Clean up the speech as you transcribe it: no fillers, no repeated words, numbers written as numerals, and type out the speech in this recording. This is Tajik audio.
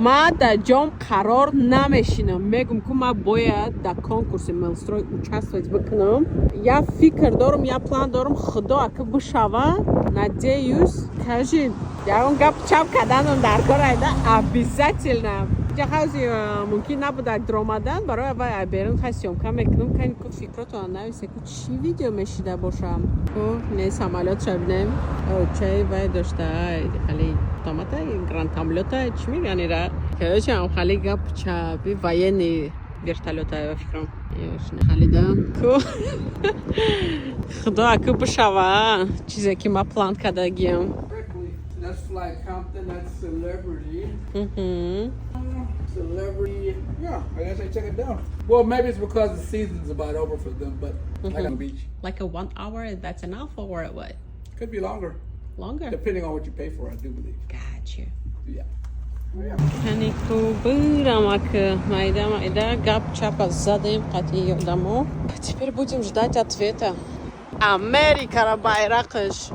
Ман дар ҷом қарор намешинам. Мегум, ку ман бояд дар конкурси Мелстрой участвовать бикунам. Я фикр дорум, я план дорум, худо ака бишава. Надеюсь, кажи, ягон гап чап карданам дар кор айда обязательно. Ҷаҳази мумкин набуда дромадан барои вай берун. Хай, съёмка мекунам. Кани ку, фикротона нависе, ку чӣ видео мешида бошам. Ку не, самолёт шабинем, чай вай дошта, хали автомата, гранатомёта, чӣ мегӯян ира? Короче, хали гап чаби военный вертолёта фикрам халида. Ку худо аку бишава чизе ки ма план кардагиам. That's Fly Compton, that's Celebrity. Celebrity. Yeah, I guess they took it down. Well, maybe it's because the season's about over for them, but like on the beach. Like a one hour, that's enough or what? Could be longer, Longer? Depending on what you pay for, I do believe. Got you. Yeah. Yeah. Канику бырамак майда майда гап чапа задем қатъи одамо. Теперь будем ждать ответа. Америкара байрақаш.